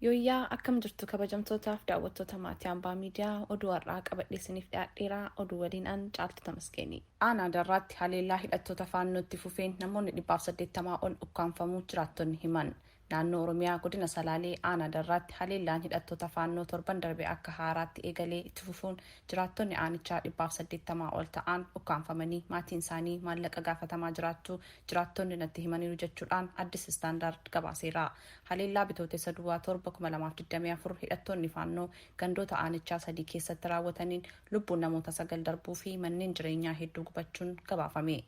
Yooyyaa akkam jirtu kabajamtootaaf daawwattoota maatii Hambaa Miidiyaa oduu har'aa qabadhee isiniif dhiyaadheera oduu waliin an Caaltuu Tamasgeeni. Aanaa Darraatti haleellaa hidhattoota faannootti fufeen namoonni 180 ol ukkaamfamuu jiraattonni himan. Naannoo Oromiyaa godina Salaalee aanaa Darraatti haleellaan hidhattoota faannoo torban darbe akka haaraatti eegalee itti fufuun jiraattonni aanichaa 180 ol ta'an ukkaamfamanii maatiin isaanii maallaqa gaafatamaa jiraachuu jiraattonni natti himaniiru jechuudhaan Addis Standard gabaaseera. Haleellaa Bitootessa duwwaa 7, 2024 hidhattoonni Faannoo gandoota aanichaa sadii keessatti raawwataniin lubbuun namoota 9 darbuu fi manneen jireenyaa hedduu gubachuun gabaafame.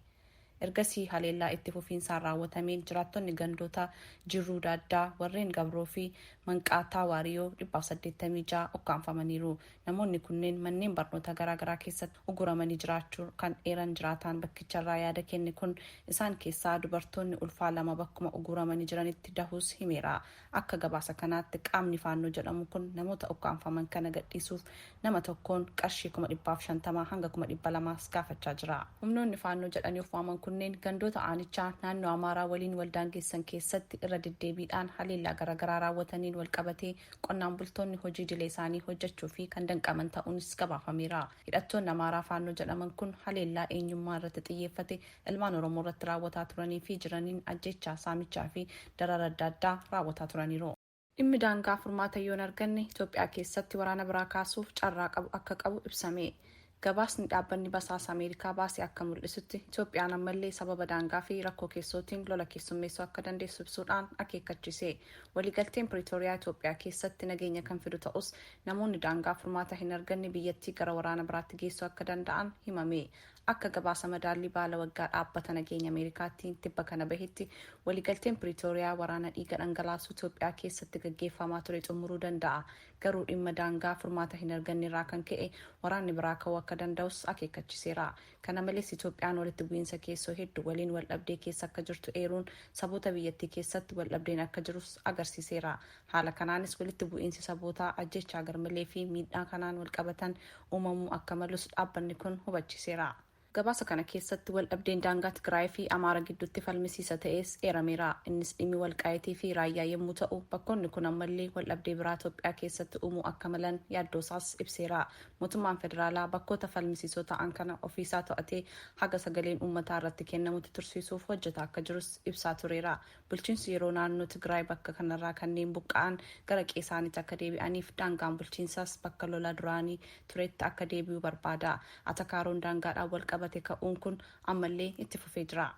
Ergasii haleellaa itti fufiinsaan raawwatameen jiraattonni gandoota Jirruu Daaddaa, Warreen Gabroo fi Manqaataa Waariyoo 186 ukkaamfamaniiru. Namoonni kunneen manneen barnoota garaagaraa keessatti uguramanii jiraachuu kan eeran jiraataan bakkicharraa yaada kenne kun, isaan keessaa dubartoonni ulfaa lama bakkuma uguramanii jiranitti dahuus himeera. Akka gabaasa kanaatti qaamni Faannoo jedhamu kun namoota ukkaamfaman kana gadhiisuuf nama tokkoon qarshii 150,000 hanga 200,000s gaafachaa jira. Humnoonni Faannoo jedhanii of waaman kunneen gandoota aanichaa naannoo Amaaraa waliin wal daangessan keessatti irra deddeebiidhaan haleellaa garaagaraa raawwataniin walqabatee qonnaan bultoonni hojii idilee isaanii hojjechuufi kan danqaman ta'uunis gabaafameera. Hidhattoonni Amaaraa Faannoo jedhaman kun haleellaa eenyummaa irratti xiyyeeffate ilmaan Oromoo irratti raawwataa turanii fi jiraniin ajjeechaa, saamichaa fi darara adda addaa raawwataa turaniiru. Dhimmi daangaa furmaata yoo hin arganne Itoophiyaa keessatti waraana biraa kaasuuf carraa qabu akka qabu ibsame. Gabaasni dhaabbanni basaasa Ameerikaa baase akka mul'isutti Itoophiyaan ammallee sababa daangaa fi rakkoo keessootiin lola keessummeessuu akka dandeessu ibsuudhaan akeekkachiise. Waliigalteen Piriitooriyaa Itoophiyaa keessatti nageenya kan fidu ta'us namoonni daangaa furmaata hin arganne biyyattii gara waraana biraatti geessuu akka danda'an himame. Akka gabaasa madaallii baala waggaa Dhaabbata Nageenya Ameerikaattiin tibba kana bahetti, waliigalteen Piriitooriyaa waraana dhiiga dhangalaasuu Itoophiyaa keessatti gaggeeffamaa ture xumuruu danda'a. Garuu dhimma daangaa furmaata hin argannerraa kan ka'e waraanni biraa ka'uu akka danda'us akeekkachiseera. Kana malees Itoophiyaan walitti bu'iinsa keessoo heddu waliin waldhabdee keessa akka jirtu eeruun, saboota biyyattii keessatti waldhabdeen akka jirus agarsiiseera. Haala kanaanis walitti bu'iinsi sabootaa, ajjeechaa garmalee fi miidhaa kanaan walqabatan uumamuu akka malus dhaabbanni kun hubachiiseera. Gabaasa kana keessatti waldhabdeen daangaa Tigraay fi Amaara gidduutti falmisiisa ta'es eerameera. Innis dhimmi Walqaayitii fi Raayyaa yommuu ta'u, bakkoonni kun ammallee waldhabdee biraa Itoophiyaa keessatti uumuu akka malan yaaddoosaas ibseera. Mootummaan federaalaa bakkoota falmisiisoo ta'an kana ofiisaa to'atee haga sagaleen uummataa irratti kennamutti tursiisuuf hojjetaa akka jirus ibsaa tureera. Bulchiinsi yeroo naannoo Tigraay bakka kanarraa kanneen buqqa'an gara qe'eesaaniitti akka deebi'aniif daangaan bulchiinsaas bakka lola duraanii turetti akka deebi'u barbaada. Atakaaroon daangaadhaan walqabate ka'uun kun ammallee itti fufee jira.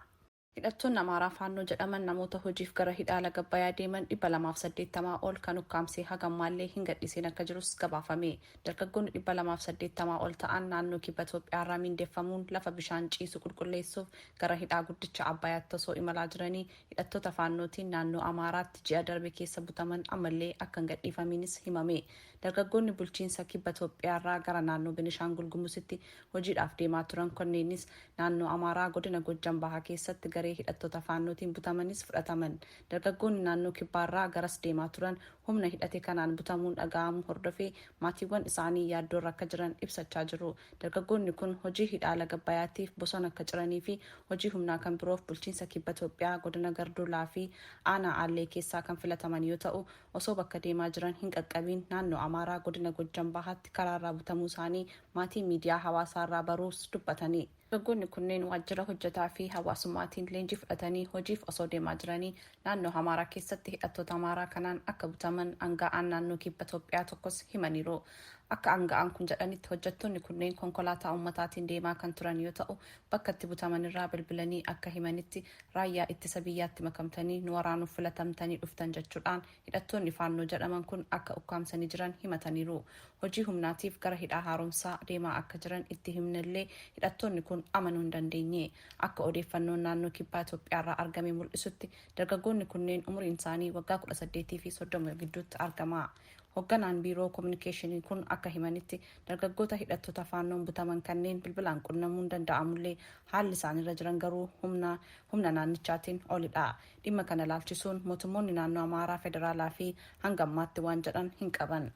Hidhattoonni Amaaraa Faannoo jedhaman namoota hojiif gara hidhaa laga Abbayaa deeman 280 ol kan ukkaamsee haga ammaallee hin gadhiisiin akka jirus gabaafame. Dargaggoonni 280 ol ta'an naannoo Kibba Itoophiyaarraa miindeffamuun lafa bishaan ciisu qulqulleessuuf gara hidhaa guddicha Abbayaatti osoo imalaa jiranii hidhattoota Faannootiin naannoo Amaaraatti ji'a darbe keessa butaman ammallee akka hin gadhiifamiinis himame. Dargaggoonni bulchiinsa Kibba Itoophiyaarraa gara naannoo Benishaangul Gumuzitti hojiidhaaf deemaa turan kunneenis naannoo Amaaraa godina Gojjam Bahaa keessatti garee hidhattoota Faannootiin butamanis fudhataman. Dargaggoonni naannoo Kibbaarraa garas deemaa turan humna hidhate kanaan butamuun dhaga'amuu hordofee maatiiwwan isaanii yaaddoorra akka jiran ibsachaa jiru. Dargaggoonni kun hojii hidhaa laga Abbayaatiif bosona akka ciranii fi hojii humnaa kan biroof bulchiinsa Kibba Itoophiyaa godina Garduulaa fi aanaa Aallee keessaa kan filataman yoo ta'u, osoo bakka deemaa jiran hin qaqqabiin naannoo Amaaraa godina Gojjam Bahaatti karaarraa butamuu isaanii maatiin miidiyaa hawaasaarraa baruus dubbatani. Dargaggoonni kunneen waajjira hojjetaa fi hawaasummaatiin leenjii fudhatanii hojiif osoo deemaa jiranii naannoo Amaaraa keessatti hidhattoota Amaaraa kanaan akka butaman angaa'aan naannoo Kibba Itoophiyaa tokkos himaniiru. Akka angaa'aan kun jedhanitti hojjettoonni kunneen konkolaataa ummataatiin deemaa kan turan yoo ta'u, bakka itti butamanirraa bilbilanii akka himanitti raayyaa ittisa biyyaatti makamtanii nu waraanuuf filatamtanii dhuftan jechuudhaan hidhattoonni Faannoo jedhaman kun akka ukkaamsanii jiran himataniiru. Hojii humnaatiif gara hidhaa haaromsaa deemaa akka jiran itti himnellee hidhattoonni kun amanuu hin dandeenye. Akka odeeffannoon naannoo Kibbaa Itoophiyaarraa argame mul'isutti dargaggoonni kunneen umuriin isaanii waggaa 18 fi 30 gidduutti argama. Hogganaan biiroo kominikeeshinii kun akka himanitti dargaggoota hidhattoota Faannoon butaman kanneen bilbilaan qunnamuun danda'amullee haalli isaan irra jiran garuu humna humna naannichaatiin olidha. Dhimma kana ilaalchisuun mootummoonni naannoo Amaaraa, Federaalaa fi hanga ammaatti waan jedhan hin qaban.